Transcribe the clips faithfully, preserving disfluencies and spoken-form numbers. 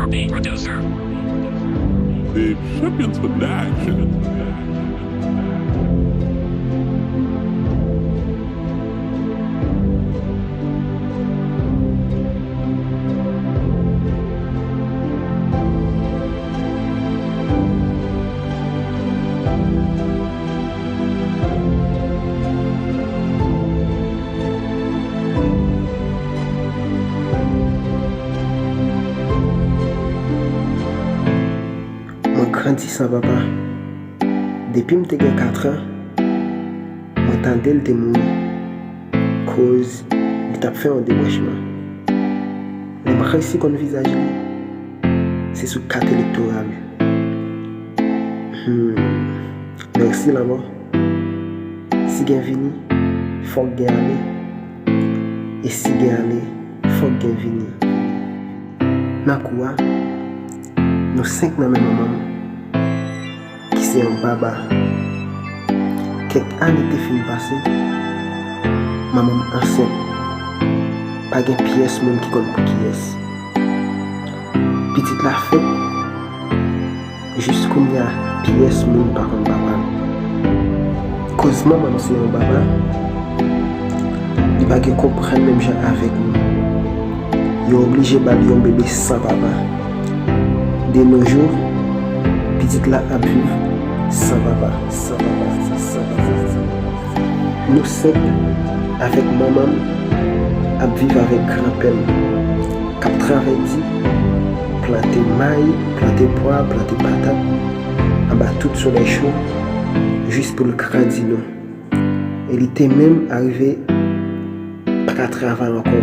The producer. The Champions Production. Mwen grandi san papa. Depi m te gen katran, mwen tande l te mouri. Koz li t ap fè yon debranchman. Lè m resi konn vizaj li, se sou kat elektoral. Hmm. Mèsi lanmò. Si gen vini, fòk gen ale. E si gen ale, fòk gen vini. Nan kou a, nou senk nan men manman m, ki se yon baba. Kèk ane te fin pase, manman m ansent. Pa gen pyès moun ki konn pou kiyès. Pitit la fèt, jis kounye a, pyès moun pa konn papa l. Koz manman m se yon baba, li pa gen konprann menm jan avèk nou. Yo oblije ba l yon bebe san papa. De nos jours, pitit la ap viv san papa, san papa, san papa, san papa. Nou senk avèk manman m ap viv avèk granpè m k ap travay di, plante may, plante pwa, plante patat anba tout solèy cho, jis pou l grandi nou. E li te menm arive pa ka travay ankò,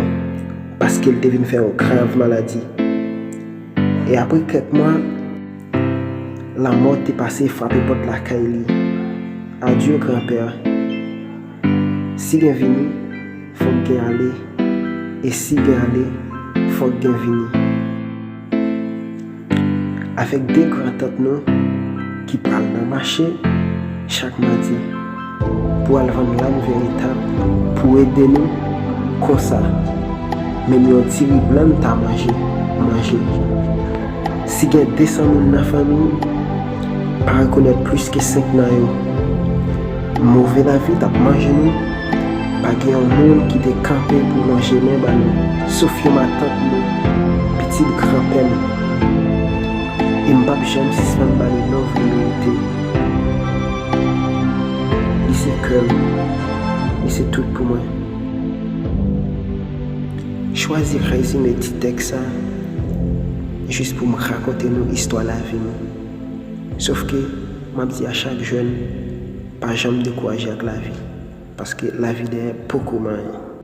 paske l te vin fè yon grav maladi. E apre kèk mwa, lanmò te pase frape pòt lakay li. Adye, granpè. Si gen vini, fòk gen ale. E si gen ale, fòk gen vini. Avèk de grantant nou ki pral nan mache chak madi pou al vann lam veritab pou ede nou konsa. Menm yon diri blan n ta manje, manje. Si gen de san moun nan fanmi, pa rekonèt plis ke senk nan yo. Move lavi t ap manje nou. Pa gen yon moun ki te kanpe pou lonje men ba nou, sof yon matant nou, pitit granpè m. E m p ap janm sispann ba li love li merite. Li se kè m, li se tout pou mwen. Chwazi rezime ti tèks sa jis pou m rakonte nou istwa lavi m. Sof ke m ap di a chak jèn, pa janm dekouraje ak lavi, paske lavi dèyè poko manyen.